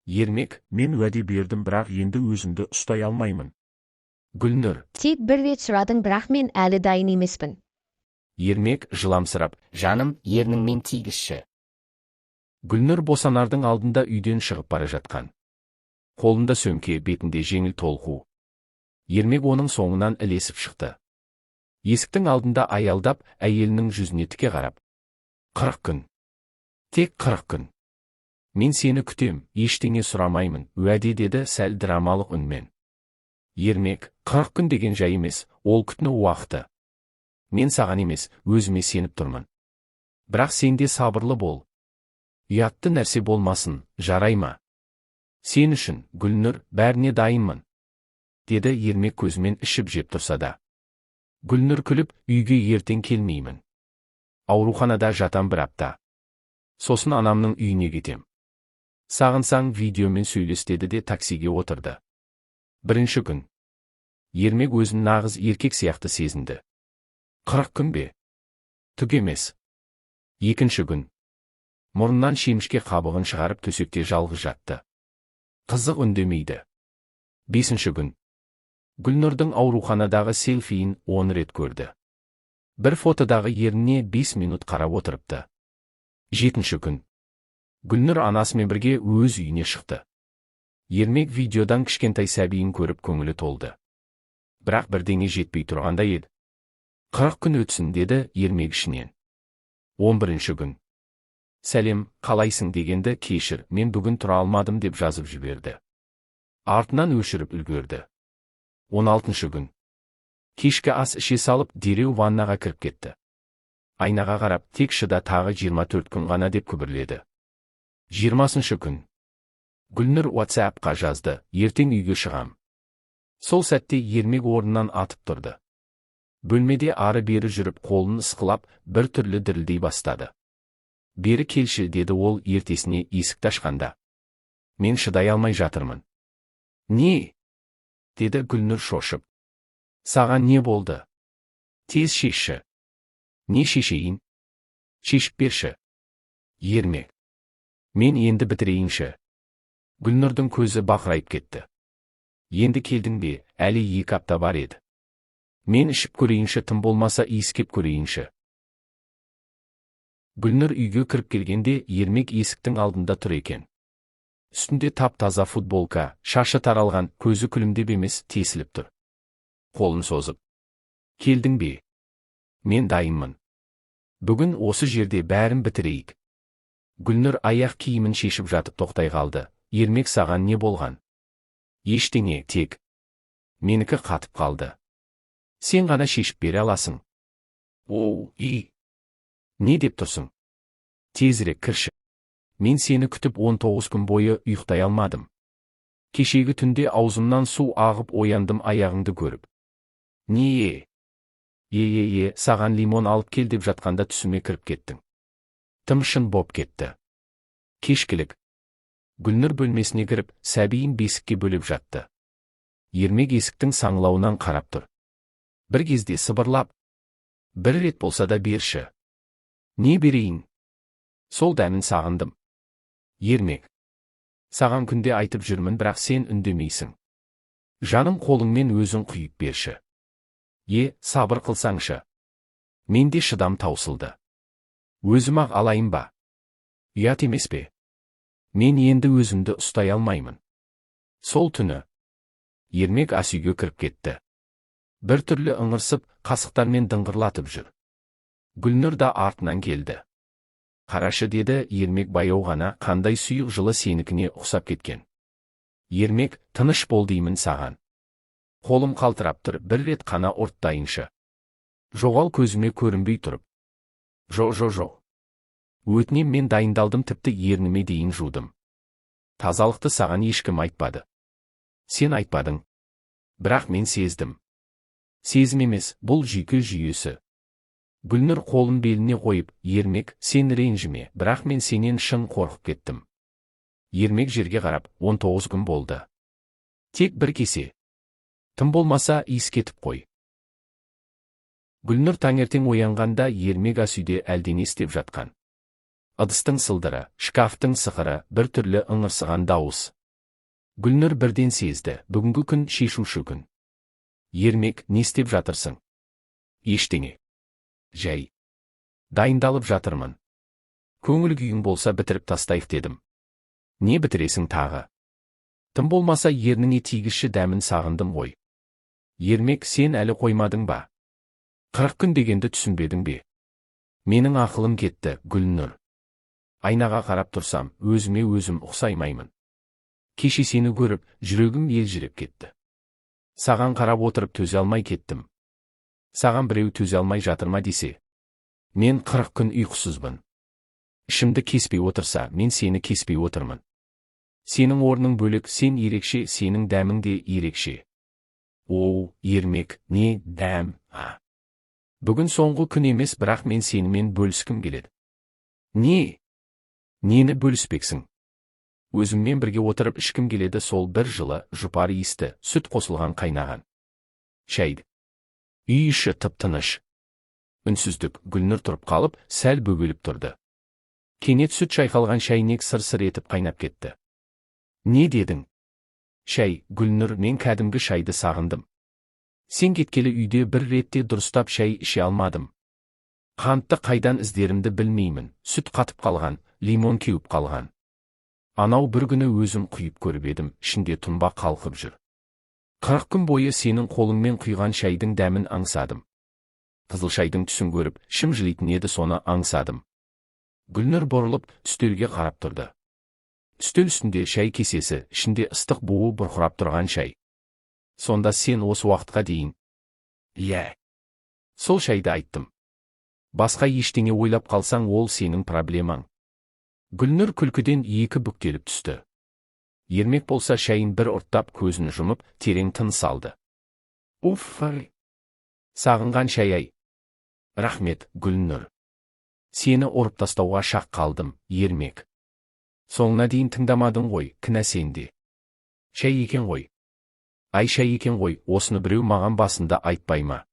Ермек. Мен уәде бердім, бірақ енді өзімді ұстай алмаймын. Гүлнұр. Тек бір рет сұрадың, бірақ мен әлі дайын емеспін. Ермек жыламсырап. Жаным, ерніңмен тигізші. Гүлнұр босанардың алдында үйден шығып бара жатқан. Қолында сөмке, бетінде жеңіл толқу. Ермек оның соңынан ілесіп шықты. Есіктің алдында аялдап, әйелінің жүзіне тіке қарап: 40 күн. Тек 40 күн. Мен сені күтем, ештеңе сұрамаймын, уәде, деді сәл драмалық үнмен. Ермек, 40 күн деген жай емес, ол күтіну уақыты. Мен саған емес, өзіме сеніп тұрмын. Бірақ сен де сабырлы бол. Ұятты нәрсе болмасын, жарай ма? Сен үшін, Гүлнұр, бәріне дайынмын, деді Ермек көзімен ішіп жеп тұрса да. Гүлнұр күліп, үйге ертең келмеймін. Ауруханада жатам бір апта. Сосын анамның үйіне кетем. Сағынсаң, видеомен сөйлес, деді де таксиге отырды. Бірінші күн. Ермек өзін нағыз еркек сияқты сезінді. 40 күн бе? Түк емес. Екінші күн. Мұрнынан шемішке қабығын шығарып, төсекте жалғыз жатты. Қызық, үндемейді. Бесінші күн. Гүлнұрдың ауруханадағы селфиін 10 рет көрді. Бір фотодағы ерніне 5 минут қарап отырыпты. Жетінші күн. Гүлнұр анасымен бірге өз үйіне шықты. Ермек видеодан кішкентай сәбиін көріп, көңілі толды. Бірақ бірдеңе жетпей тұрғандай еді. 40 күн өтсін, деді Ермек ішінен. 11-ші күн. Сәлем, қалайсың дегенді кешір, мен бүгін тұра алмадым деп жазып жіберді. Артынан өшіріп үлгерді. 16-шы күн. Кешкі ас іше салып, дереу ваннаға кіріп кетті. Айнаға қарап, тек шыда, тағы 24 күн ғана, деп күбірледі. 20-шы күн. Гүлнұр WhatsApp-қа жазды: ертең үйге шығам. Сол сәтте Ермек орнынан атып тұрды. Бөлмеде ары-бері жүріп, қолын ысқылап, бір түрлі дірілдей бастады. Бері келші, деді ол ертесіне есікті ашқанда. Мен шыдай алмай жатырмын. Не? Деді Гүлнұр шошып. Саған не болды? Тез шешші. Не шешейін? Шешіп берші. Ермек. Мен енді бітірейінші. Гүлнұрдың көзі бақырайып кетті. Енді келдің бе, әлі 2 апта бар еді. Мен ішіп көрейінші, тым болмаса иіскеп көрейінші. Гүлнұр үйге кіріп келгенде, Ермек есіктің алдында тұр екен. Үстінде тап-таза футболка, шашы таралған, көзі күлімдеп емес, тесіліп тұр. Қолын созып: Келдің бе? Мен дайынмын. Бүгін осы жерде бәрін бітірейік. Гүлнұр аяқ киімін шешіп жатып тоқтай қалды. Ермек, саған не болған? Ештеңе, тек менікі қатып қалды. Сен ғана шешіп бере аласың. Оу, и. Не деп тұрсың? Тезірек кірші. Мен сені күтіп 19 күн бойы ұйықтай алмадым. Кешегі түнде аузымнан су ағып ояндым аяғыңды көріп. Не? Е, саған лимон алып кел деп жатқанда түсіме кіріп кеттің. Тым шын боп кетті. Кешкілік. Гүлнұр бөлмесіне кіріп, сәбиін бесікке бөлеп жатты. Ермек есіктің саңылауынан қарап тұр. Бір кезде сыбырлап: Бір рет болса да берші. Не берейін? Сол дәмін сағындым. Ермек. Саған күнде айтып жүрмін, бірақ сен үндемейсің. Жаным, қолыңмен өзің құйып берші. Е, сабыр қылсаңшы. Менде шыдам таусылды. Өзім ақ алайын ба? Ұят емес пе? Мен енді өзімді ұстай алмаймын. Сол түні Ермек ас үйге кіріп кетті. Бір түрлі ыңырсып, қасықтармен дыңғырлатып жүр. Гүлнұр да артынан келді. Қарашы, деді Ермек баяу ғана, қандай сұйық, жылы, сенікіне ұқсап кеткен. Ермек, тыныш бол деймін саған. Қолым қалтырап тұр, бір рет қана ұрттайыншы. Жоғал көзіме көрінбей тұрып. Жо, жо, жо. Өтінем, мен дайындалдым, тіпті ерніме дейін жудым. Тазалықты саған ешкім айтпады. Сен айтпадың. Бірақ мен сездім. Сезім емес, бұл жүйке жүйесі. Гүлнұр қолын беліне қойып, Ермек, сен ренжіме, бірақ мен сенен шын қорқып кеттім. Ермек жерге қарап, 19 күн болды. Тек бір кесе. Тым болмаса иіскетіп қой. Гүлнұр таңертең оянғанда, Ермек ас үйде әлдене істеп жатқан. Ыдыстың сылдыры, шкафтың сықыры, бір түрлі ыңырсыған дауыс. Гүлнұр бірден сезді, бүгінгі күн шешуші күн. Ермек, не істеп жатырсың? Ештеңе. Жай. Дайындалып жатырмын. Көңіл күйің болса, бітіріп тастайық дедім. Не бітіресің тағы? Тым болмаса ерніңе тигізші, дәмін сағындым ғой. Ермек, сен әлі қоймадың ба? 40 күн дегенді түсінбедің бе? Менің ақылым кетті, Гүлнұр. Айнаға қарап тұрсам, өзіме өзім ұқсаймаймын. Кеше сені көріп, жүрегім елжіреп кетті. Саған қарап отырып төзе алмай кеттім. Саған біреу төзе алмай жатыр ма десе. Мен 40 күн ұйқысызбын. Ішімді кеспей отырса, мен сені кеспей отырмын. Сенің орның бөлек, сен ерекше, сенің дәмің де ерекше. Оу, Ермек, не дәм, а. Бүгін соңғы күн емес, бірақ мен сенімен бөліскім келеді. Не? Нені бөліспексің? Өзіммен бірге отырып ішкім келеді сол бір жылы, жұпар иісті, сүт қосылған қайнаған шайды. Үй іші тып-тыныш. Үнсіздік. Гүлнұр тұрып қалып, сәл бөгеліп тұрды. Кенет сүт шайқалған шәйнек сыр-сыр етіп қайнап кетті. Не дедің? Шай, Гүлнұр, мен кәдімгі шайды сағындым. Сен кеткелі үйде бір ретте дұрыстап шай іше алмадым. Қантты қайдан іздерімді білмеймін, сүт қатып қалған, лимон кеуіп қалған. Анау бір күні өзім құйып көріп едім, ішінде тұнба қалқып жүр. 40 күн бойы сенің қолыңмен құйған шайдың дәмін аңсадым. Қызыл шайдың түсін көріп, ішім жылитын еді, соны аңсадым. Гүлнұр бұрылып, үстелге қарап тұрды. Үстел үстінде шай кесесі, ішінде ыстық буы бұрқырап тұрған шай. Сонда сен осы уақытқа дейін? Иә. Сол шайды айттым. Басқа ештеңе ойлап қалсаң, ол сенің проблемаң. Гүлнұр күлкіден екі бүктеліп түсті. Ермек болса шайын бір ұрттап, көзін жұмып, терең тыныс алды. Уф, сағынған шай-ай. Рахмет, Гүлнұр. Сені ұрып тастауға шақ қалдым, Ермек. Соңына дейін тыңдамадың ғой, кінә сенде. Шай екен ғой. Ай, шай екен ғой, осыны біреу маған басында айтпай ма?